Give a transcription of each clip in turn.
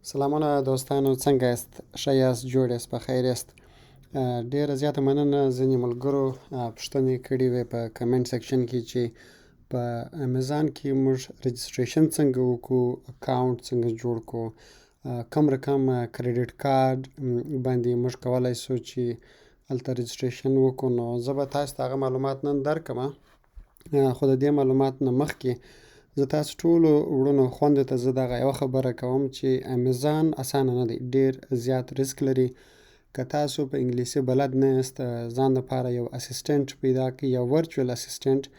سلامونه دوستانو، څنګه یاست؟ ښه یاست، جوړ یاست، په خیر یاست؟ ډیره زیاته مننه. ځینې ملګرو پوښتنې کړې وې په comment section کې چې په امیزان کې موږ registration څنګه وکړو، account څنګه جوړ کړو، کم رقم credit card باندې موږ کولای سو چې هلته registration وکړو. نو زه به تاسو ته هغه معلومات نن درکړم، خو د دې معلومات نه مخکې زه تاسو ټولو وړونو خوندو ته زه دغه یوه خبره کوم چې امیزان اسانه نه دی، ډیر زیات ریسک لري. که تاسو په انګلیسي بلد نه یاست، ځان دپاره یو assistant پیدا کړئ یا virtual assistant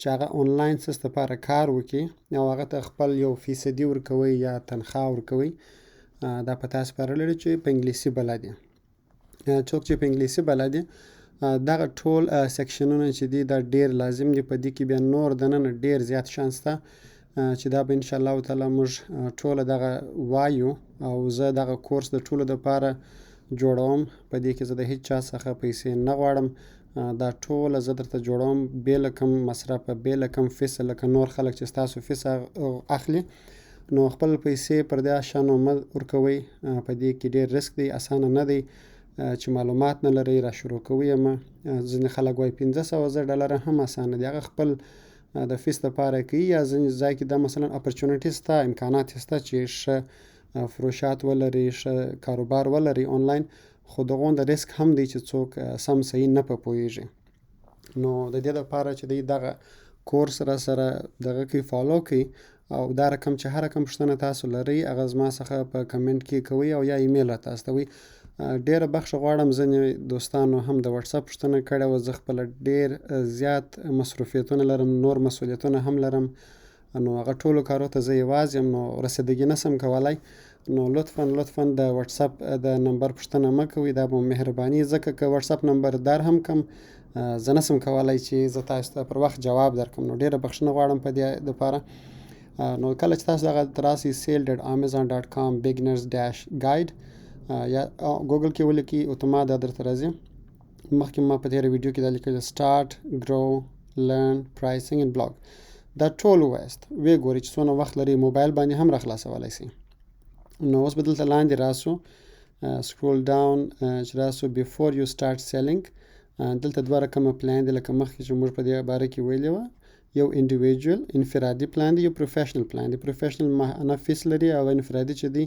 چې هغه آنلاین ستاسو دپاره کار وکړي او هغه ته خپل یو فیصدي ورکوئ یا تنخوا ورکوئ. دا په تاسو پورې لري چې په انګلیسي بلد یې. څوک چې په انګلیسي بلد دي، دغه ټول section ونه چې دي دا ډیر لازم دي. په دې کې بیا نور دننه ډیر زیات شیان شته چې دا به ان شاء الله تعالی موږ ټوله دغه وایو، او زه دغه کورس د ټولو دپاره جوړوم. په دې کې زه د هیڅ چا څخه پیسې نه غواړم، دا ټوله زه درته جوړوم بې له کوم مصرفه، بې له کوم فیسه، لکه نور خلک چې ستاسو فیس اخلي. نو خپل پیسې پر دې شیانو مه ورکوئ، په دې کې ډیر ریسک دی، اسانه نه دی. چې معلومات نه لرئ را شروع کوئ یې مه. ځینې خلک وایي 500,000 ډالره هم اسانه دی، هغه خپل د فیس دپاره کوي، یا ځینې ځای کې دا مثلا opportunity شته، امکانات شته چې ښه فروشات ولري، ښه کاروبار ولري آنلاین، خو دغونده ریسک هم دی چې څوک سم صحیح نه په پوهیږي. نو د دې دپاره چې دی دغه کورس را سره دغه کوي، follow کوي، او دا رقم چې هر رقم پوښتنه تاسو لرئ هغه زما څخه په comment کې کوئ او یا ایمیل راته استوئ. ډېره بخښه غواړم، ځینې دوستانو هم د واتساپ پوښتنه کړې وه. زه خپله ډېر زیات مصروفیتونه لرم، نور مسؤلیتونه هم لرم، نو هغه ټولو کارو ته زه یوازې یم، نو رسیدګي نسم کولای. نو لطفا لطفا د واتساپ د نمبر پوښتنه مه کوئ، دا به مهرباني، ځکه که واتساپ نمبر در هم کم زه نسم کولای چې زه تاسو ته پر وخت جواب درکړم. نو ډېره بخښنه غواړم په دې دپاره. نو کله چې تاسو دغه راسئ sale.amazon.com beginners-guide یا ګوګل کې ولیکئ، اتومات دا درته راځي. مخکې ما په تېره ویډیو کې دا لیکلي start, grow, learn, pricing and blog، دا ټول ووایاست، ویې ګورئ چې څونه وخت لرئ، موبایل باندې هم را خلاصولی سئ. نو اوس به دلته لاندې راسو، scroll down چې راسو before you start selling، دلته دوه رقمه پلان دی، لکه مخکې چې موږ په دې باره کې ویلي وه. یو individual انفرادي پلان دی، یو professional پلان دی. professional ماهانه فیس لري، او انفرادي چې دی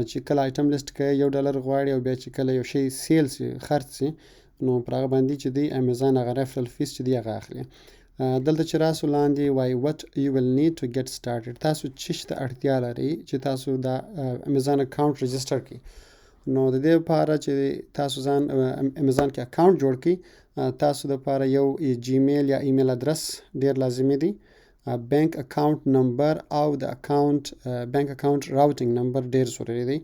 چې کله item list کوي $1 غواړي، او بیا چې کله یو شی sale سي، خرڅ سي، نو پر هغه باندې چې دی امیزان هغه referral fees چې دی هغه اخلي. دلته چې راسو لاندې وایي what you will need to get started، تاسو څه شي ته اړتیا لرئ چې تاسو دا امیزان account register کړئ. نو د دې لپاره چې تاسو ځان امیزان کې account جوړ کړئ، تاسو دپاره یو جیمیل یا email address ډیر لازمي دی، bank account number او د bank account routing number ډیر ضروري دی.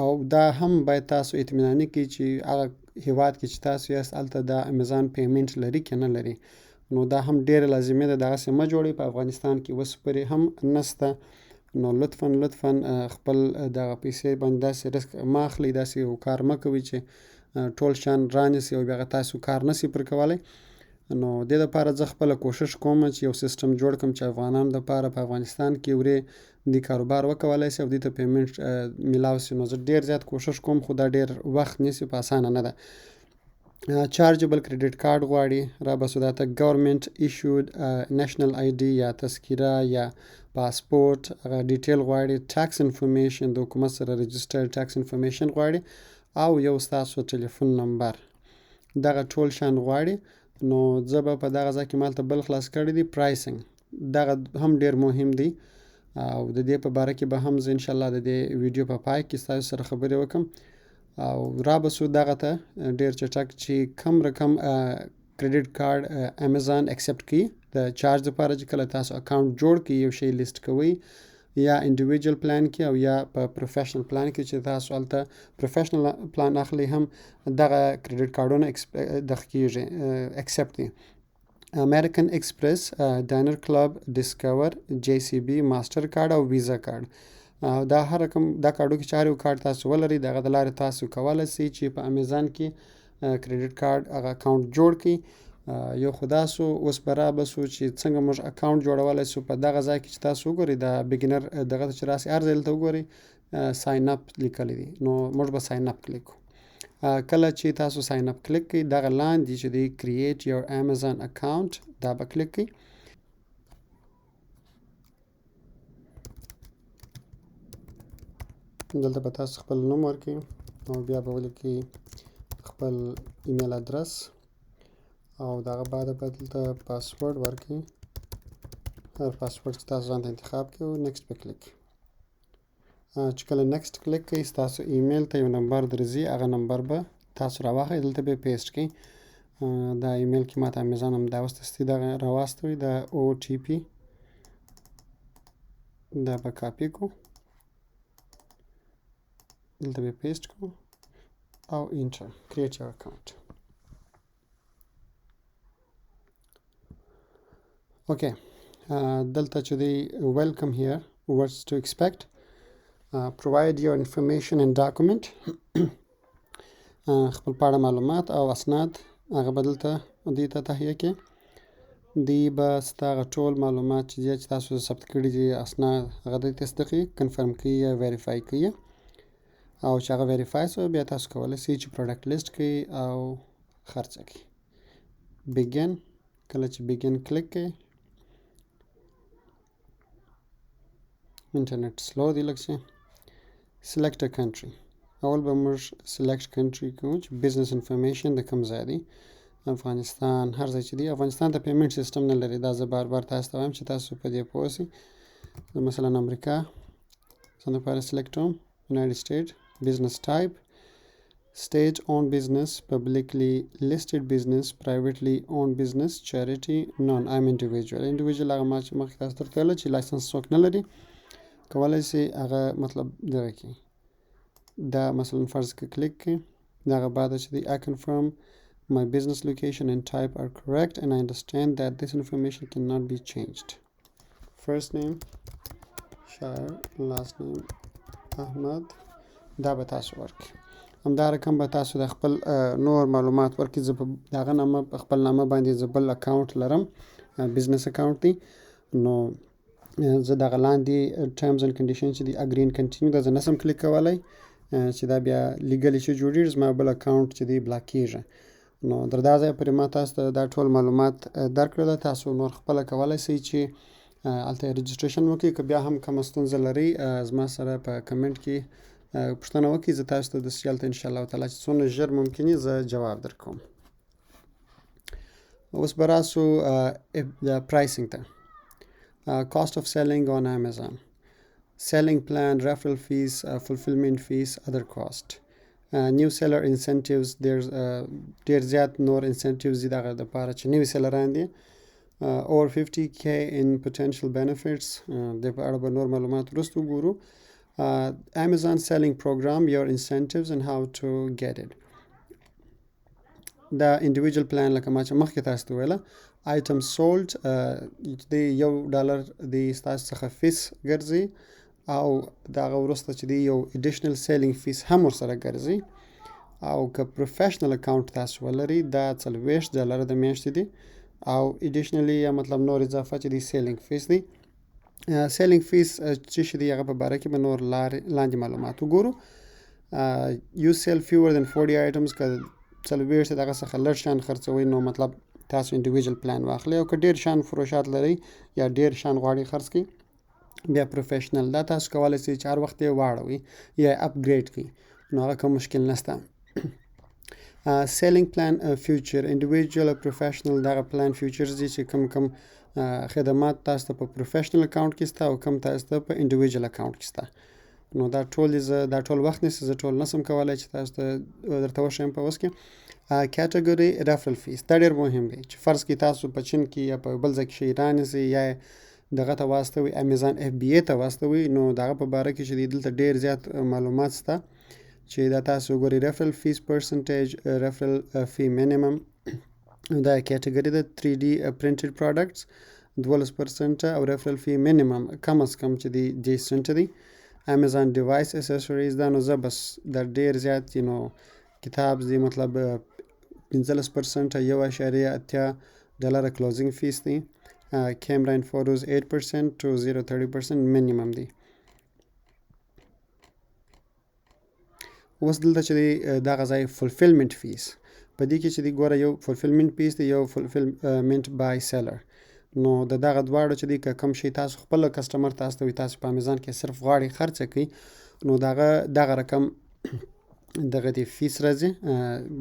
او دا هم باید تاسو اطمیناني کړئ چې هغه هیواد کې چې تاسو یاست هلته دا امیزان payment لري که نه لري. نو دا هم ډیره لازمي ده، دغسې مه جوړئ. په افغانستان کې اوس پورې هم نسته. نو لطفا لطفا خپل دغه پیسې باندې داسې ریسک مه اخلئ، داسې یو کار مه کوئ چې ټول شیان رانیسي او بیا هغه تاسو کار نسی پر کولی. نو دې دپاره زه خپله کوشش کوم چې یو سیستم جوړ کړم چې افغانانو دپاره په افغانستان کې ورې دې کاروبار وکولای سي او دې ته payment میلاو سي. نو زه ډیر زیات کوشش کوم، خو دا ډیر وخت نیسي، په اسانه نه ده. chargeable credit card غواړي، را به دا ته government issued national ID یا تذکره یا پاسپورت هغه detail غواړي، tax information د حکومت سره register tax information غواړي، او یو ستاسو ټلیفون نمبر، دغه ټول شیان غواړي. نو زه به په دغه ځای کې مالته بل خلاص کړی دی pricing، دغه هم ډیر مهم دی، او د دې په باره کې به هم زه انشاءالله د دې ویډیو په پای کې ستاسو سره خبرې وکړم. او را به سو دغه ته ډیر چټک چې کم رقم credit card امیزان accept کوي د charge دپاره چې کله تاسو account جوړ کړئ، یو شی لیست کوئ یا individual plan کې او یا په professional plan کې چې تاسو هلته professional plan اخلئ هم دغه credit کارډونه دغه کېږي، accept دي. امریکن اکسپرس، Diners Club، Discover، JCB، ماستر کارډ او ویزا کارډ. دا هر رقم دا کارډو کې چې هر یو کارډ تاسو ولرئ د هغه د لارې تاسو کولی سئ چې په امیزان کې credit card هغه account جوړ کړئ. یو خو دا سو. اوس به را به سو چې څنګه موږ اکاونټ جوړولی سو. په دغه ځای کې چې تاسو وګورئ، دا beginner دغه ته چې راسئ، هر ځای دلته وګورئ، sign up لیکلی دی، نو موږ به sign up کلیک کړو. کله چې تاسو sign up کلیک کړئ، دغه لاندې چې دی create your Amazon account، دا به کلیک کړئ. دلته به تاسو خپل نوم ورکړئ او بیا به ولیکئ خپل ایمیل ادرس او دغه بعد به دلته پاسورډ ورکړئ، هر پاسورډ چې تاسو ځان ته انتخاب کړئ، او next به کلیک. چې کله next کلیک کړئ، ستاسو ایمیل ته یو نمبر درځي، هغه نمبر به تاسو راواخلئ، دلته به paste کړئ. دا ایمیل کې ماته امیزان هم دا اوس دستي دغه راواستوي، دا OTP، دا به کاپي کړو، دلته به paste کړو او enter، create your account. Okay، دلته چې دی welcome here، what's to expect، provide your information and document، خپل په اړه معلومات او اسناد هغه به دلته دوی ته تهیه کړي. دوی به ستا هغه ټول معلومات چې دي، چې تاسو ثبت کړي دي، اسناد هغه دوی تصدیقي، confirm کوي یا verify کوي، او چې هغه verify سو، بیا تاسو کولی شئ چې product list کړئ او خرڅ کړئ. Begin، کله چې begin کلیک کړئ، انټرنیټ slow دی لږ. Select a country، اول به موږ select country کوو چې business information د کوم ځای دی. افغانستان، هر ځای چې دی. افغانستان ته payment system نه لري، دا زه بار بار تاسو ته وایم چې تاسو په دې پوه شئ. مثلا امریکا ځان لپاره select کوم، United States. Business type، state owned business، publicly listed business، privately owned business، charity، none، I'm individual. Individual هغه ما چې مخکې تاسو درته ویل چې license څوک نه لري، کولی شي هغه مطلب دغه کړي. دا مثلا فرض که کلیک کړي، دغه بعد چې دی I confirm my business location and type are correct and I understand that this information cannot be changed. First name Shire، last name Ahmad، دا به تاسو ورکړئ. همدا رقم به تاسو د خپل نور معلومات ورکړئ. زه په دغه نامه، په خپل نامه باندې زه بل اکاونټ لرم، business account دی، نو زه دغه لاندې terms and condition چې دی agree and continue، دا زه نسم کلیک کولی چې دا بیا legal issue جوړیږي، زما بل اکاونټ چې دی block کیږي. نو در دا ځای پورې ما تاسو ته دا ټول معلومات درکړل. تاسو نور خپله کولی شئ چې هلته registration وکړئ. که بیا هم کومه ستونزه لرئ، زما سره په کمنټ کې پوښتنه وکړئ، زه تاسو ته دستي هلته انشاءالله تعالی چې څونه ژر ممکن وي زه جواب درکوم. اوس به راسو د pricing ته. Cost of selling on Amazon، selling plan، referral fees، fulfillment fees، other cost، new seller incentives. There's ډیر زیات نور incentives دي دغه دپاره چې نوي seller ان دي. Over 50K in potential benefits، د په اړه به نور معلومات وروسته وګورو. Amazon selling program، your incentives and how to get it. دا individual plan لکه ما چې مخکې تاسو ته ویله، item sold د $1 د ستاسو څخه fees ګرځي او دغه وروسته چې دی یو additional selling fees هم ورسره ګرځي. او که professional account تاسو ولرئ، دا $40 د میاشتې دي او additionally یا مطلب نور اضافه چې دی selling fees دی. Selling fees چې شي دی، هغه په باره کې به نور لاندې معلومات وګورو. You sell fewer than 40 items، که 40 دغه څخه لږ شیان خرڅوئ، نو مطلب تاسو individual plan واخلئ، او که ډیر شیان فروشات لرئ یا ډیر شیان غواړئ خرڅ کړئ، بیا professional. دا تاسو کولی شئ چې هر وخت یې واړوئ یا upgrade کړئ، نو هغه کوم مشکل نشته. Selling plan feature، individual او professional دغه plan features دي چې کوم کوم خدمات تاسو ته په professional account کې شته او کوم تاسو ته په individual account کې شته. نو دا ټول زه دا ټول وخت نیسي، زه ټول نسم کولی چې تاسو ته درته وښیم په اوس کې. Category referral fees، دا ډېر مهم دی چې فرض کړئ تاسو په چین کې یا په بل ځای کې شی رانیسئ یا دغه ته واستوئ، امیزان FBA ته واستوئ، نو دغه په باره کې چې دی دلته ډېر زیات معلومات شته چې دا تاسو وګورئ. Referral fees percentage، referral fee minimum، دا category ده 3D printed products 12% او referral fee minimum کم از کم چې دی 30 سنټ دی. Amazon device accessories، دا نو زه بس دا ډیر زیات کتاب دی، مطلب 15 پرسنټ 1.80 ډالر کلوزینګ فیس دی. کیمرا اینډ فوټوز 8% ټو 0.30% منیمم دی. اوس دلته چې دی دغه ځای فولفیلمنټ فیس، په دې کې چې دی ګوره یو فولفیلمنټ فیس دی، یو فولفیلمنټ بای سیلر. نو د دغه دواړو چې دی که کوم شی تاسو خپل کسټمر ته استوي، تاسو په امیزان کې صرف غواړئ خرڅ کړئ، نو دغه دغه رقم دغه دی فیس راځي،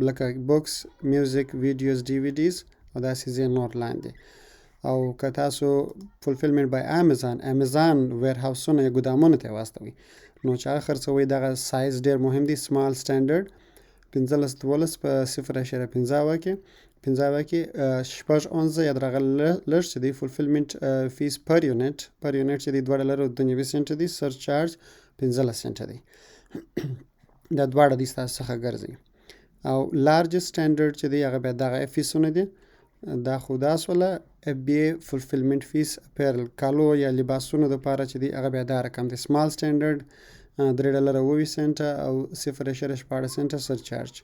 لکه بوکس، میوزیک، ویډیوز، ډي وي ډیز او داسې ځای نور لاندې. او که تاسو فولفیلمنټ بای امیزان، امیزان ویرهاوسونه یا ګودامونو ته واستوي، نو چې هغه خرڅوي، دغه سایز ډیر مهم دی. سمال سټانډرډ 15 12 په 0.75 کې 75 کې 6 اونزه یا درغه لږ چې دی فولفیلمنټ فیس پر یونټ، پر یونټ چې دی 2 ډالر او 92 سنټ دی، سرچارج 15 سنټ دی. دا دواړه دي ستاسو څخه ګرځي. او لارج سټانډرډ چې دی هغه بیا دغه فیسونه دي. دا خو دا سوله اف بي ای فولفیلمنټ فیس اپیرل، کالو یا لباسونو دپاره چې دی هغه بیا دا رقم دی. سمال سټانډرډ 3 ډالر 27 سنټه او 0.16 سنټه سرچارج.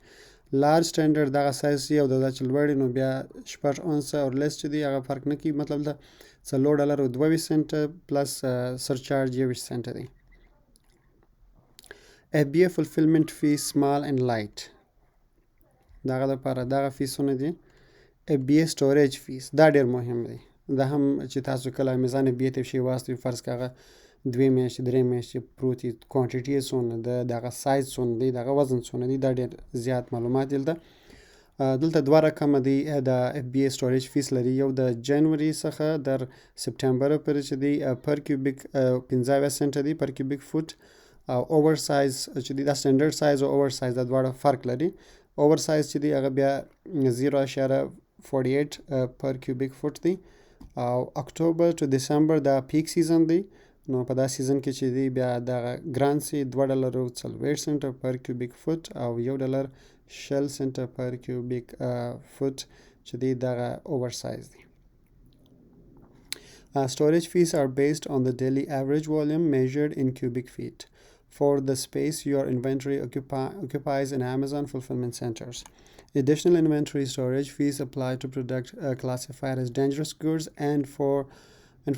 لارج سټانډرډ دغه سایز دی او دا چې لوړ نو بیا 6 اونسه او لیس چې دی هغه فرق نه کوي، مطلب دا 4 ډالر او 22 سنټه پلس سرچارج 21 سنټه دی. FBA fulfillment fee small and light دغه لپاره دغه فیسونه دي. FBA storage فیس دا ډیر مهم دی. دا هم چې تاسو کله امیزان FBA ته شی واستوي، فرض که هغه 2 میاشتې 3 میاشتې پروت وي، کوانټیټي یې څونه ده، دغه سایز څونه دی، دغه وزن څونه دی، دا ډیر زیات معلومات دي. دلته دوه رقمه دی د اف بي ای سټوریج فیس لري. یو د جنوري څخه در سپټمبر پورې چې دی پر کیوبیک 75 سنټه دی پر کیوبیک فوټ، او اوور سایز چې دی، دا سټانډرډ سایز او اوور سایز دا دواړه فرق لري. اوور سایز چې دی هغه بیا 0.48 پر کیوبیک فوټ دی. او اکتوبر ټو دسمبر دا پیک سیزن دی، نو په دا سیزن کې چې دی بیا دغه ګران سي، 2 ډالر او 40 سنټه پر کیوبیک فوټ او 1 ډالر 20 سنټه پر کیوبیک فوټ چې دی دغه اوور سایز دی. Storage fees are based on the daily average volume measured in cubic feet for the space your inventory occupies in Amazon fulfillment centers. Additional inventory storage fees apply to product classified as dangerous goods and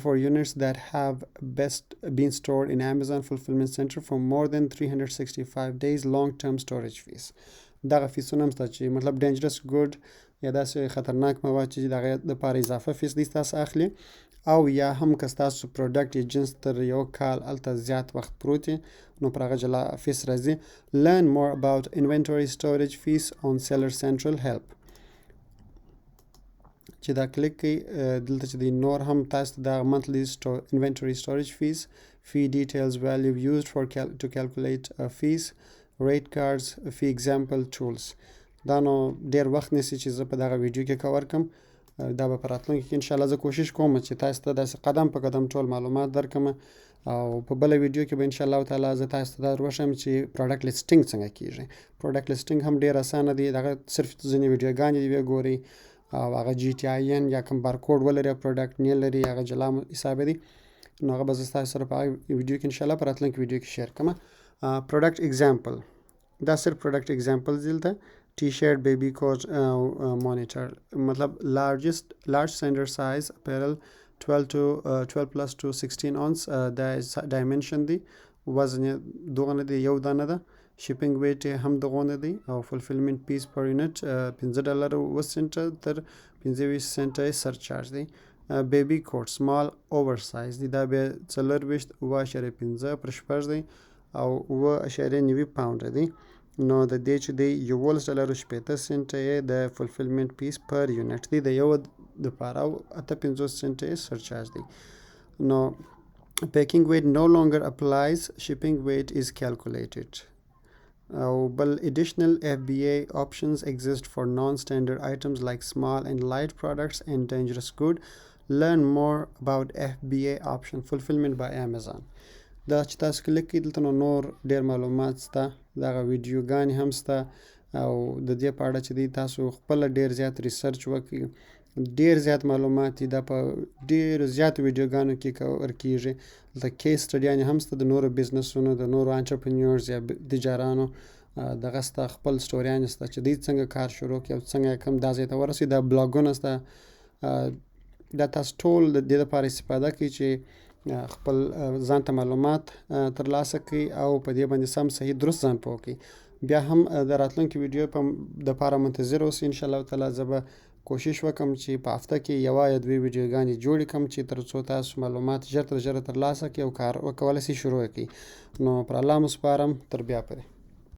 for units that have best been stored in Amazon fulfillment center for more than 365 days long-term storage fees. دغه فیسونه هم شته چې مطلب dangerous good یا داسې خطرناک مواد چې دغه دپاره اضافه فیس دی ستاسو اخلي، او یا هم که ستاسو پروډکټ یا جنس تر یو کال هلته زیات وخت پروت وي، نو پر هغه جلا فیس راځي. Learn more about inventory storage fees on Seller Central help. چې دا کلیک کړئ، دلته چې دی نور هم تاسو ته دا monthly inventory storage fees, fee details, value used for to calculate fees, rate cards, fee example tools. دا نو ډیر وخت نیسي چې زه په دغه ویډیو کې کور کم. دا به په راتلونکي کې انشاءالله زه کوشش کوم چې تاسو ته داسې قدم په قدم ټول معلومات درکړم، او په بله ویډیو کې به انشاءالله تعالی زه تاسو ته دا وښیم چې پروډکټ لیسټینګ څنګه کیږي. پروډکټ لیسټینګ هم ډیر اسانه دی، دغه صرف ځینې ویډیوګانې دي وګورئ، او هغه جی ټي آی ان یا کوم بارکوډ ولري پروډکټ نه لري هغه جلا حساب دی، نو هغه به زه ستاسو سره په هغه ویډیو کې انشاءالله په راتلونکي ویډیو کې شیر کړم. پروډکټ اگزامپل، دا صرف پروډکټ اگزامپل دلته ټي شرټ، بیبي کوټ، مانیټر، مطلب large standard size apparel 12 to 12 plus to 16 ounce دا dimension دی، وزن یې دغه دی، یو دانه ده، شیپینګ ویټ یې هم دغونه دی، او فولفیلمنټ فیس پر یونټ 5 ډالر او سنټه تر 25 سنټه یې سرچارج دی. بیبي کوټ سمال اوور سایز دی، دا بیا 24 7.5 پر 6 دی او 7.90 پاونډ دی، نو د دې چې دی 11 ډالر 60 سنټه یې د فولفیلمنټ فیس پر یونټ دی د یو دپاره، او 58 سنټه یې سرچارج دی. نو packing weight no longer applies, shipping weight is calculated. او بل additional FBA options exist for non-standard items like small and light products and dangerous good. Learn more about FBA option fulfillment by Amazon. دا چې تاسو کلیک کړئ دلته نو نور ډیر معلومات سته، دغه ویډیوګانې هم سته، او د دې په اړه چې دی تاسو خپله ډیر زیات ریسرچ وکړئ، ډیر زیات معلومات دي، دا په ډیرو زیاتو ویډیوګانو کې کور کیږي. دلته کیس سټډیانې هم سته د نورو بزنسونو، د نورو انټرپرینورز یا تجارانو دغه سته، خپل سټوریان سته چې دوی څنګه کار شروع کړي او څنګه کوم دا ځای ته ورسي. دا بلاګونه سته، دا تاسو ټول د دې لپاره استفاده کوي چې خپل ځان ته معلومات ترلاسه کړئ او په دې باندې سم صحیح درست ځان پوه کړئ. بیا هم د راتلونکي ویډیو په دپاره منتظر اوسئ. ان شاء الله تعالی زه به کوشش وکم چې په هفته کې یوه یا دوې ویډیوګانې جوړې کړم چې تر څو تاسو معلومات ژر تر ژره ترلاسه کړئ او کار وکولای شئ شروع کړئ. نو پر الله مو سپارم، تر بیا پورې.